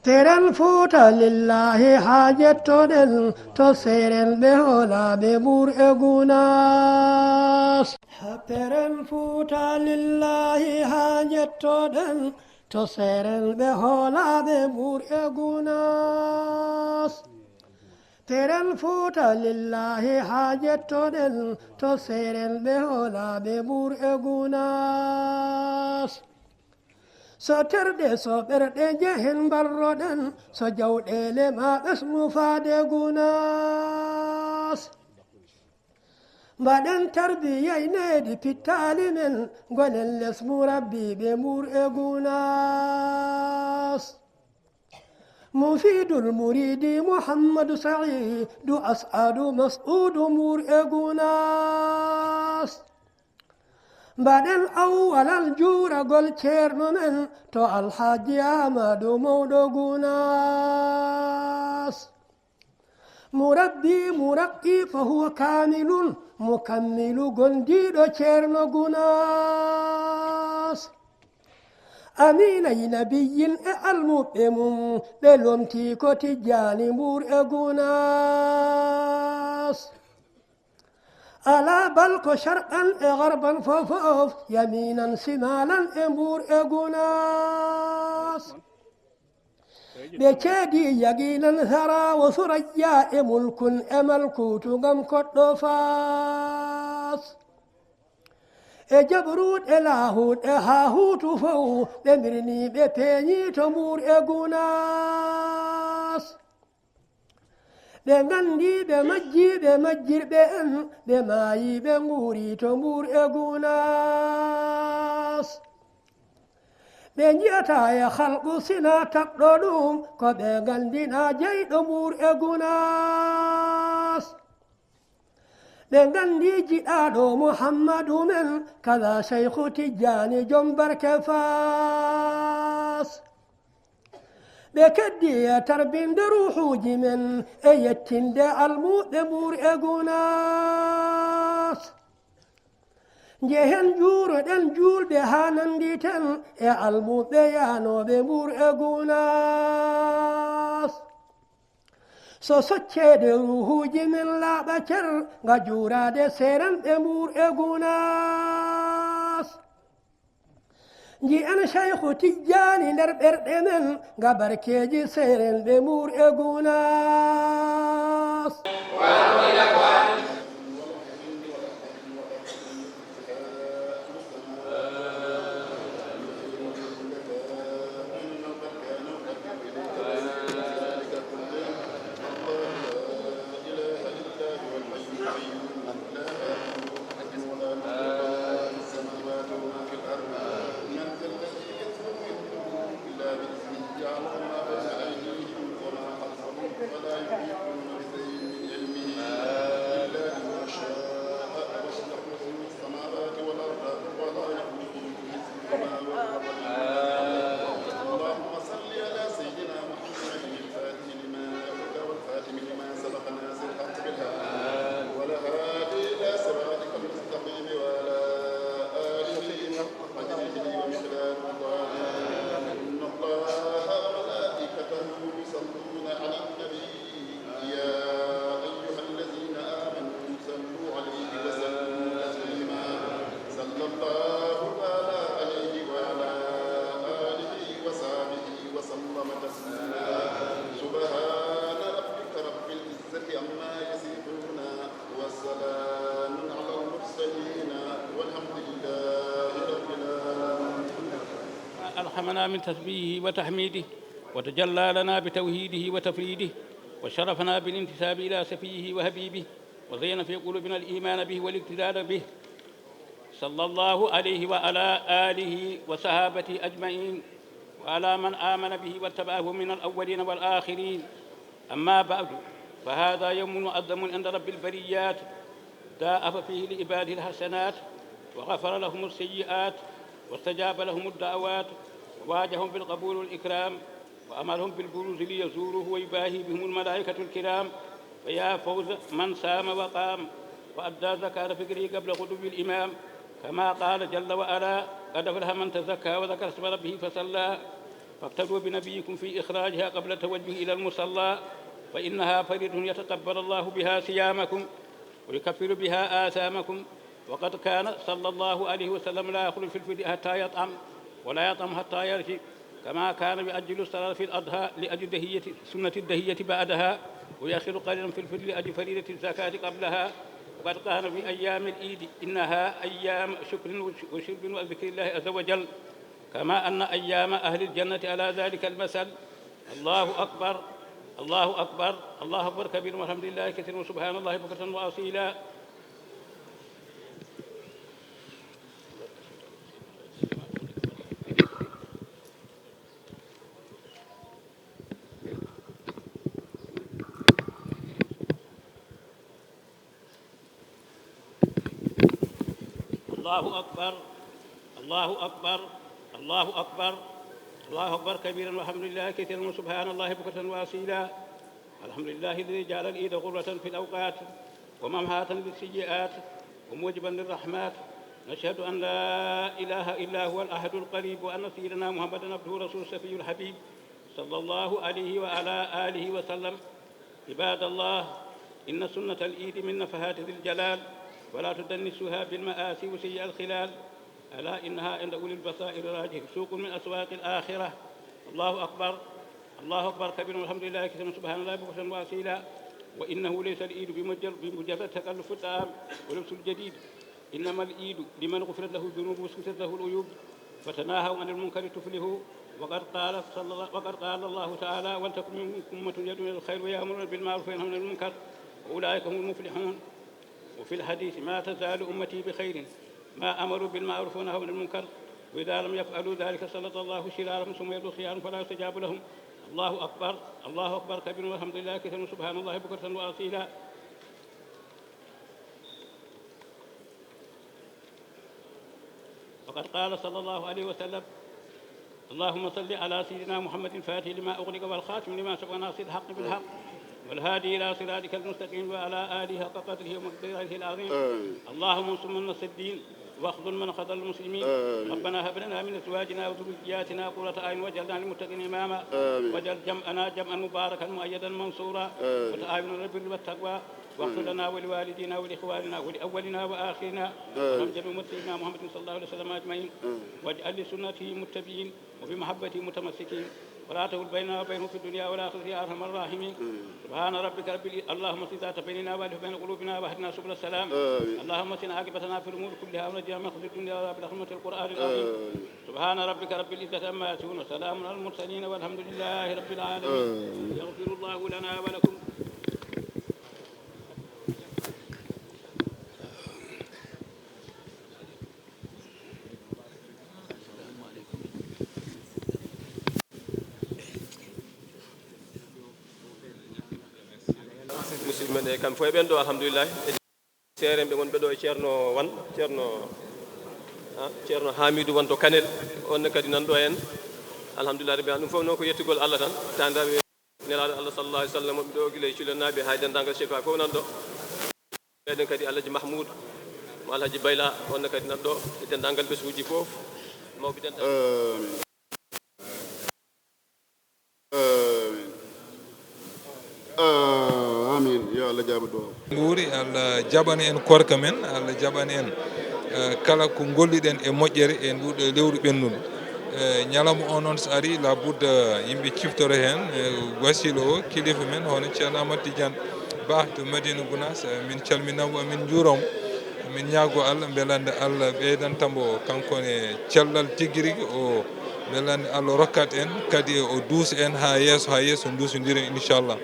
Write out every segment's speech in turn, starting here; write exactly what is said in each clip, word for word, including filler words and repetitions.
Seren Fuuta lillaahi haa jettoɗen to seren ɓe hoolaaɓe Mbuur e Gunaas. Seren Fuuta lillaahi haa jettoɗen to seren ɓe hoolaaɓe Mbuur e Gunaas. Seren Fuuta lillaahi haa jettoɗen to seren ɓe hoolaaɓe Mbuur e Gunaas. So terɗe so ɓerɗe njehen mbarroɗen, so jawɗeele ma ɓesnu faade Gunaas. Mbaɗen tarbiya e nehdi pittaali men, gonen les murabbiiɓe Mbuur e Gunaas. Mufiidul Muriidi Muhammadu Sa'iidu As'adu Mas'uudu Mbuur e Gunaas. Mbaɗen awwalal juuragol ceerno men to Alhaji Aamadu Mawɗo Gunaas. Murabbi muraqqi fa huwa kaamilun mukammilu gondiiɗo ceerno Gunaas. Amiinay nabiyyin e almuɓɓe mum ɓe lomtii ko Tijjaani Mbuur e Gunaas. Alaa bal ko sharqan e garban fofof, yamiinan simaalan e Mbuur e Gunaas. Ɓe ceedi yaqiinan Sara wo Surayya e Mulkun e Malkuutu ngam koɗɗo Faas. E Jabruut e Laahuut e Haahuutu fow, ɓe mbirnii ɓe peeñii to Mbuur e Gunaas. Ɓe nganndii ɓe majjii ɓe majjirɓe en, ɓe maayii ɓe nguurii to Mbuur e Gunaas. Ɓe njiyataa e halqu sinaa tagɗo ɗum, ko ɓe nganndinaa jeyɗo Mbuur e Gunaas. Ɓe nganndii jiɗaaɗo Muhammadu men, kala Seyku Tijjaani jom barke Faas. Ɓe keddii e tarbinde ruuhuuji men e yettinde almuuɓe Mbuur e Gunaas. Njehen njuuroɗen juulɓe haa nannditen e almuuɓe yaanooɓe Mbuur e Gunaas. So socceede ruuhuuji men laaɓa cer, nga juuraade seeranɓe Mbuur e Gunaas. Nji'en Seyku Tijjaani nder ɓerɗe men, nga barkeeji seerenɓe Mbuur e Gunaas. اللهم صل على سيدنا محمد الفاتح لما أغلق والخاتم لما سبق ناصر الحق بالحق والهادي إلى صراطك المستقيم وعلى آله حق قدره ومقداره العظيم. إن الله وملائكته يصلون على النبي يا أيها الذين آمنوا صلوا عليه وسلموا تسليما. صلى الله تعالى عليه وعلى آله وصحبه وسلم تسليما. سبحان ربك رب العزة عما يصفون وسلام على المرسلين والحمد لله رب العالمين. ألهمنا من تسبيحه وتحميده، وتجلى لنا بتوحيده وتفريده، وشرفنا بالانتساب إلى سفيه وحبيبه، وزين في قلوبنا الإيمان به والاقتداء به، صلى الله عليه وعلى آله وصحابته أجمعين، وعلى من آمن به واتبعه من الأولين والآخرين. أما بعد، فهذا يوم معظم عند رب البريات، ضاعف فيه لعباده الحسنات، وغفر لهم السيئات، واستجاب لهم الدعوات، وواجههم بالقبول والإكرام، وأمرهم بالبروز ليزوروه ويباهي بهم الملائكة الكرام. فيا فوز من صام وقام وأدى زكاة فكره قبل غدو الإمام، كما قال جل وعلا: "قد أفلح من تزكى وذكر اسم ربه فصلى". فاقتدوا بنبيكم في إخراجها قبل التوجه إلى المصلى، فإنها فريضة يتقبل الله بها صيامكم ويكفر بها آثامكم. وقد كان صلى الله عليه وسلم لا يخرج في الفطر حتى يطعم، ولا يطعم حتى يرجع، كما كان يؤجل الصلاة في الأضحى لأجل دهية، سنة الدهية بعدها، ويؤخر قليلا في الفطر لأجل فريضة الزكاة قبلها. وقد قال في أيام العيد: إنها أيام شكر وشرب وذكر الله عز وجل، كما أن أيام أهل الجنة على ذلك المثل. الله أكبر، الله أكبر، الله أكبر كبيرا، والحمد لله كثيرا، وسبحان الله بكرة وأصيلا. الله أكبر، الله أكبر، الله أكبر، الله أكبر كبيرا، والحمد لله كثيرا، وسبحان الله بكرة وأصيلا. الحمد لله الذي جعل العيد غرة في الأوقات وممحاة للسيئات وموجبا للرحمات. نشهد أن لا إله إلا هو الأحد القريب، وأن سيدنا محمدا عبده ورسوله الشفيع الحبيب، صلى الله عليه وعلى آله وسلم. عباد الله، إن سنة العيد من نفحات ذي الجلال، ولا تدنسوها بالمآسي وسيئ الخلال، ألا إنها عند أولي البصائر راجح سوق من أسواق الآخرة. الله أكبر، الله أكبر كبيرا، والحمد لله كثيرا، سبحان الله بكرة وأصيلا. وإنه ليس العيد بمجر-، بمجرد تكلف الطعام ولبس الجديد، إنما العيد لمن غفرت له الذنوب وسترت له العيوب، فتناهوا عن المنكر تفلحوا. وقد قال صلى الله، وقد قال الله تعالى: "ولتكن منكم أمة يدعون إلى الخير ويأمرون بالمعروف وينهون عن المنكر وأولئك هم المفلحون." وفي الحديث: "ما تزال أمتي بخير ما أمروا بالمعروف ونهوا عن المنكر، وإذا لم يفعلوا ذلك سلط الله شرارهم ثم يدعو خيارهم فلا يستجاب لهم." الله أكبر، الله أكبر كبيرا، والحمد لله كثيرا، وسبحان الله بكرة وأصيلا. وقد قال صلى الله عليه وسلم: "اللهم صل على سيدنا محمد الفاتح لما أغلق والخاتم لما سبق ناصر الحق بالحق والهادي إلى صراطك المستقيم وعلى آله حق قدره ومقداره العظيم. آمين. اللهم انصر من نصر الدين واخذل من خذل المسلمين. آمين. ربنا هب لنا من أزواجنا وذرياتنا قرة أعين واجعلنا للمتقين إماما. آمين. واجعل جمعنا جمعا مباركا مؤيدا منصورا. آمين. وتعاوننا على البر والتقوى. واغفر لنا ولوالدينا ولإخواننا ولأولنا وآخرنا. آمين. وارحم جميع أمة سيدنا محمد صلى الله عليه وسلم أجمعين. آمين. واجعل لسنته متبعين وبمحبته متمسكين. ولا تحول بيننا وبينهم في الدنيا والآخرة يا أرحم الراحمين. آمين. سبحان ربك رب الع-، اللهم اصلح ذات بيننا وألف بين قلوبنا واهدنا سبل السلام. آمين. اللهم احسن عاقبتنا في الأمور كلها ونجنا من خزي الدنيا وعذاب الآخرة القرآن العظيم. آمين. سبحان ربك رب العزة عما يصفون، وسلام على المرسلين، والحمد لله رب العالمين. آمين. يغفر الله لنا ولكم. Musidɓe men, e kamɓe fof e ɓen ɗo, alhamdulillahi. Seerenɓe wonɓe ɗo e Ceerno Wan, Ceerno, ah, Ceerno Hamidou Wan to Kanel, on ne kadi nan ɗo en. Alhamdulillah rabbil alamin. Ɗum fof noon ko yettugol Allah tan. Tandaɓe Nelaaɗo Allah sallallahu alaihi wasallam, ɗo gila e Culenaaɓe haa e denndaangal Ceerno fof nan ɗo. Eɗen kadi Alhaji Mahmoud, mo Alhaji Bayla, on ne kadi nan ɗo e denndaangal ɓesnguuji fof. Mawɓe denndaangal. Amin. Amin. Yo Allah jaabo duwaaw. Nguuri, Allah jaɓana en koorka men, Allah jaɓana en, eh, kala ko ngolluɗen e moƴƴere e nduɗo lewru ɓennundu. Eh, ñalawma o noon so ari, labudda yimɓe ciftoro heen, eh, wasiila o, kilifa men, hono Ceerno Amadou Tidiane Ba to Madina Gounass, eh, min calminamo, min njuuramo. Min ñaago Allah, mbelande Allah ɓeydanta mo kanko ne cellal tigi rigi o, mbelande Allah rokkat en kadi o duusa en haa yeeso, haa yeeso, duusondiren inchallah.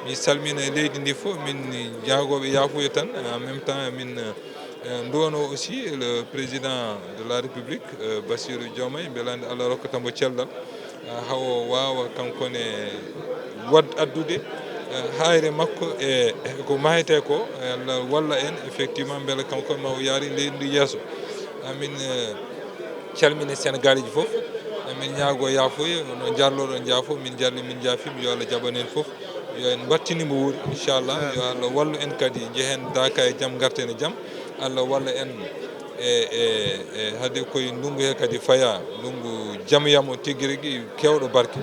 Mi salmina leydi ndi fof, min ñaagoɓe yaafuya tan, en même temps min, eh, nduwano aussi le président de la République, eh, Bassirou Diomaye, mbelande Allah rokkata mo cellal. Eh, hawo waawa kanko ne wad-, addude, eh, haayre makko e, e ko maayte ko, eh, Allah walla en effectivement mbele kanko ma o yaari leydi ndi yeeso. Amin, eh, calmina Sénégaliji fof. Amin ñaago yaafoye, no jarloɗon jaafo, min jarli, min jaafima, yo Allah jaɓan en fof. Yo en mbattini mo wuuri, inchallah. Yo Allah wallu en kadi, njehen daaka e jam, ngarten e jam. Allah walla en. E, e, e, hade koye ndungu he kadi faya, ndungu jam yamo tigi rigi, kewɗo barke.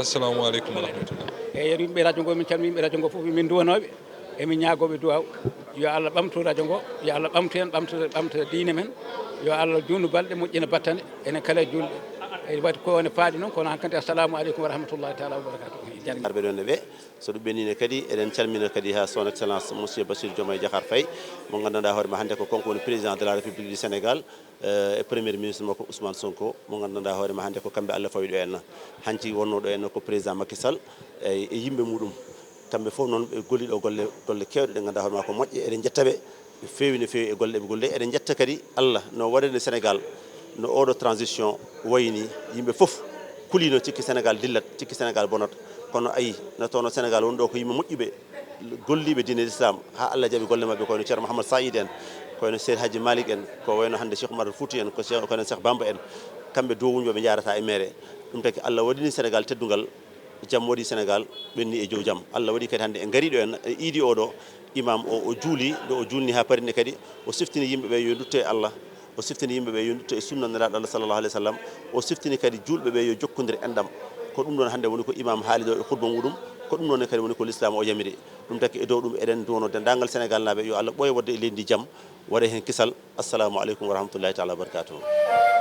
Assalamu aleykum wa rahmatullah. Eyyi, yimɓe radio ngo, min calmini yimɓe radio ngo fof, min duwanooɓe, emin ñaagooɓe duwaaw. Yo Allah ɓamtu radio ngo, yo Allah ɓamtu en, ɓamta, ɓamta diine men. Yo Allah juutnu balɗe, moƴƴina battane, enen kala e julɓe. E waɗi ko one faaɗi noon, kono hankadi, assalamu aleykum wa rahmatullahi taala wa barakatuh. Jarama. Arɓe ɗon e ɓe, so ɗum ɓennine kadi, eɗen calmina kadi ha son excellence monsieur Bassirou Diomaye Diakhar Faye, mo gandanɗa hoore ma hannde ko kanko woni président de la République du Sénégal, eh, e premier ministre makko Ousmane Sonko, mo gandanɗa hoore ma hannde ko kamɓe Allah fawi ɗo en. Hanti wonno ɗo en ko président Macky Sall, e, e yimɓe muɗum. Kamɓe fof noon ɓe golli ɗo golle, golle kewɗe ɗe ganduɗa hoore ma ko moƴƴe, eɗen jetta ɓe. No feewi, no feewi e golle ɗe ɓe golli. Eɗen jetta kadi Allah no waɗani Sénégal, no oɗo transition wayni, yimɓe fof kulino, cikki Sénégal dillat, cikki Sénégal bonat. Kono ayi, no tawno Sénégal woni ɗo ko yimɓe moƴƴuɓe, golliiɓe diine l'islam, ha Allah jaɓi golle maɓɓe, ko wayno Ceerno Mouhammad Saïd en, ko wayno Seydi Hadji Malick en, ko wayno hannde Cheikh Oumar Fouti en, ko Cheikh, ko wayno Cheikh Bamba en. Kamɓe duwawuji maɓɓe jarata e mere. Ɗum taki Allah waɗini Sénégal teddungal, jam waɗi Sénégal, ɓenni e jow jam. Allah waɗi kadi hannde en ngari ɗo en, e iidi oɗo, imam o, o juuli, nde o juulni ha parinɗe kadi, o siftini yimɓe ɓe yo dutte e Allah, o siftini yimɓe ɓe yo dutte e sunna Nelaaɗo Allah sallallahu alayhi wa sallam, o siftini kadi juulɓe ɓe yo jokkondir enɗam. Ko ɗum ɗon hannde woni ko imam haali ɗo e khutba muɗum, ko ɗum ɗon kadi woni ko l'islam o yamiri. Ɗum taki e dow ɗum eɗen duwano denndaangal Sénégal naaɓe yo Allah ɓooy waɗde e leydi ndi jam, waɗa heen kisal. Assalamu aleykum wa rahmatullahi taala wa barakatuhu.